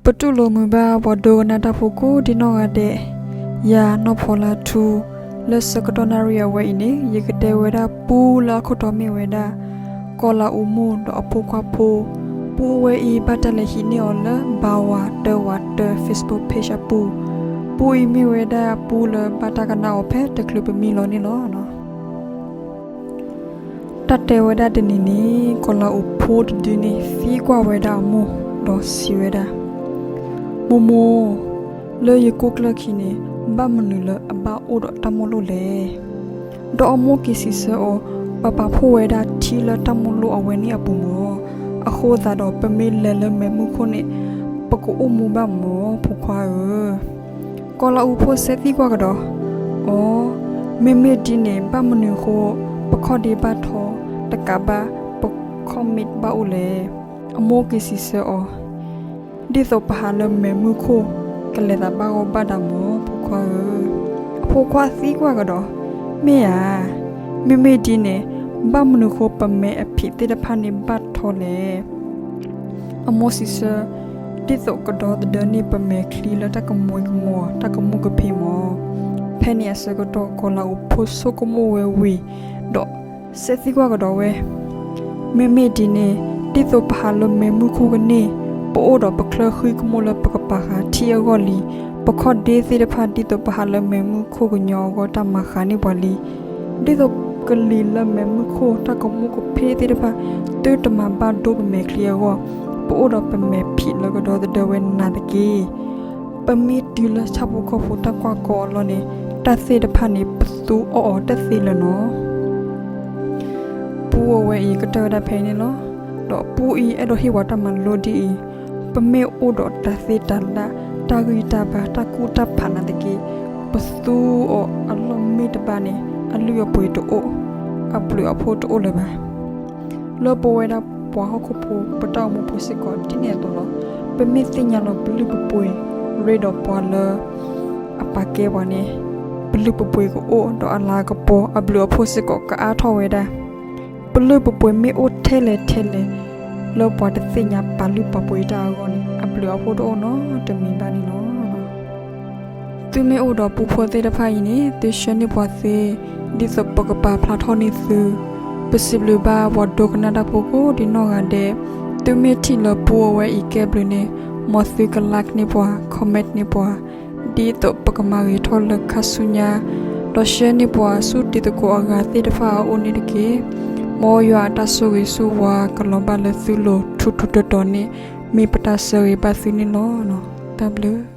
ပတူၢ်လိာ်မုာ်ဘၣ်ပှၤဒိကနၣ်တၢ်ဖိကိးဒံနီၢ်ဂၤဒဲး, ယၤနီၢ်ဖီလါထူ, လၢဆၢကတီၢ်နၣ်ရံၣ်အဝဲအံၤန့ၣ် ယကတဲဝဲဒၣ်ပူလၢအခိၣ်တီမ့ၢ်ဝဲဒၣ် ကီၤလၤအူမူၣ်ဒီးအဖိခွါဖိ, ပူဝဲအံၤဘၣ်တၢ်လဲၤဟံးန့ၢ်အီၤလၢ ဘၣ်ဝးတၢဝးတၢ Facebook page အပူၤ, ပူအံၤမ့ၢ်ဝဲဒၣ်ပူလၢဘၣ်တၢ်ကနၣ်အီၤဖဲတချုးပမံလီၤန့ၣ်လီၤ. တၢ်တဲဝဲဒၣ်တနံၤန့ၣ် ကီၤလၤအူဖိတဒုန့ၣ်သံကွၢ်ဝဲဒၣ်အမိၢ်ဒီးစံးဝဲဒၣ်, မိၢ်မိၢ်, လၢယကိၣ်ကျၢၢ်ခံန့ၣ် ဘၣ်မနုၤလၢအဘၣ်အိၣ်ဒီးတၢ်မိၣ်လိၣ်လဲၣ်. ဒီးအမိၢ်က့ၤစံးဆၢအီၤ, ပပာ်ဖှိၣ်ဝဲဒၣ်ထံလၢတၢ်မိၣ်လိၣ်အဝဲန့ၣ်အပူၤမၢ်, အဃိသတးဒီးပမ့ၢ်လဲၤလၢမဲးမုၢ်ခိၣ်န့ၣ် ပကအိၣ်မူဘၣ်မၢ် ဖိခွါဧၢ. ကီၤလၤအူဖိစဲးသံကွၢ်ကဒီး, အိ, မ့မ့ၢ်ဒ်န့ၣ် ဘၣ်မနုၤအဃိ ပခီၣ်ဒ့ဘၣ်ထီတကးဘၣ် ပခီၣ်မ့ၢ်ဘၣ်အိၣ်လဲၣ်. အမိၢ်က့ၤစံးဆၢအီၤ, ဒ်သိးပဟးလၢမဲးမုၢ်ခိၣ် ကလဲၤသးဘၣ်ဂီၢ်ဘၣ်ဒၣ်မၢ် ဖိခွါဧၢ. အဖိခွါသံကွၢ်ကဒီး, မ့ၢ်ဧါ, မ့မ့ၢ်ဒ်န့ၣ် ဘၣ်မနုၤအဃိပမဲးအဖံးသ့ၣ်တဖၣ်န့ၣ်ဘၣ်ထီလဲၣ်. အမိၢ်စံးဆၢ, ဒ်သိးကဒီသဒၢန့ၢ်ပမဲးချံလၢတၢ်ကမှံကမှီ တၢ်ကမူၣ်ကဖ့မၢ်. ဖဲန့ၣ်အဆၢကတီၢ် ကီၤလၤအူဖိဆိကမိၣ်ဝဲဝံၤဒီး စဲးသံကွၢ်ကဒီးဝဲ, မ့မ့ၢ်ဒ်န့ၣ် ဒ်သိးပဟးလၢမဲးမုၢ်ခိၣ်ကန့ၢ် ပအိၣ်ဒီးပချၢဃံကမူၣ်လၢပကပာ်ဃာ်ထံအဂီၢ်လံ. ပခီၣ်ဒ့သ့ၣ်တဖၣ်ဒ်သိးပဟးလၢမဲးမုၢ်ခိၣ်ကညီအဂီၢ်တၢ်မၤဃာ်န့ၢ်ပှၤလံ. ဒ်သိးကလံၤလၢမဲးမုၢ်ခိၣ် တၢ်ကမူၣ်ကဖ့သ့ၣ်တဖၣ် သုတမၤဘၣ်ဒိပမဲးချံအဂီၢ်, ပအိၣ်ဒီးပမဲးဖံးလၢကဒီသဒၢဝဲနၤတက့ၢ်. ပမ့ၢ်တုၤလၢဆၣ်ဖိကီၢ်ဖိတၢ်ကွၢ်ကီအလီၢ်န့ၣ် တၢ်သ့ၣ်တဖၣ်န့ၣ် ပသူအီၣ်အီၤတသ့လၢၤနီၤ. ပူအဝဲအံၤကတၢၢ်ဝဲဒၣ်ဖဲအံၤန့ၣ်လီၤ. ဒီးပူအံၤအဲၣ်ဒိးဟ့ၣ်ပှၤတၢ်မၤလိဒ်အံၤ, ပမ့ၢ်အိၣ်ဒီးတၢ်သ့တၢ်လၢ် တၢ်ဂံၢ်တၢ်ဘါ တၢ်ကူၣ်တၢ်ဖးနၤတက့ၢ်, ပသူအီၤအလီၢ်မ့ၢ်တဘၣ်န့ၣ် အလုၢ်အပှ့ၤတအိၣ်, အဘျုးအဖှိၣ်တအိၣ်လၢၤဘၣ်. လၢပဝဲဒၣ်ပှၤဟီၣ်ခိၣ်ဖိ ပတၢ်အိၣ်မူပူၤစ့ၢ်ကီးဒ်န့ၣ်အသိးလီၤ. ပမ့ၢ်သ့ၣ်ညါလီၤပလုၢ်ပပှ့ၤရ့ဒီးပှၤလၢအပာ်ကဲပှၤန့ၣ်, ပလုၢ်ပပှ့ၤကအိၣ်ဒီးအလၤကပီၤ အဘျုးအဖှိၣ်စ့ၢ်ကီးကအါထီၣ်ဝဲဒၣ်. ပလုၢ်ပပှ့ၤမ့ၢ်အိၣ်ထဲလဲၣ်ထဲလဲၣ် လၢပှၤတသ့ၣ်ညါပာ်လုၢ်ပာ်ပှ့ၤတၢ်အဂီၢ်န့ၣ် အဘျုးအဖှိၣ်တအိၣ်နီတမံၤဘၣ်န့ၣ်လီၤ. သုမ့ၢ်အိၣ်ဒီးပူဖိသ့ၣ်တဖၣ်အံၤန့ၣ် သုဆှၢန့ၢ်ပှၤသ့ ဒ်သိးပကပာ်ဖျါထီၣ်န့ၢ်သု. ပစံးဘျုးဘၣ်ပှၤဒိကနၣ်တၢ်ဖိကိးဒံနီၢ်ဂၤဒဲး, သုမ့ၢ်ထံၣ်လၢပူအဝဲအံၤကဲဘျုးန့ၣ် မ်သုက like န့ၢ်ပှၤ comment န့ၢ်ပှၤ ဒ်သိးပကမၤဂ့ၤထီၣ်လၢခါဆူညါ, ဒီးဆှၢန့ၢ်ပှၤဆူတံၤသကိးအဂၤသ့ၣ်တဖၣ်အအိၣ်န့ၣ်တက့ၢ်. မ်ယွၤအတၢ်ဆိၣ်ဂ့ၤဆူဝၤကလီၤဘၣ်လၢသုလိၤထူးထူးတီၤတီၤန့ၣ် မ့ၢ်ပတၢ်ဆၢဂ့ၤဘၣ်သုန့ၣ်လီၤ. တၢ်ဘျုး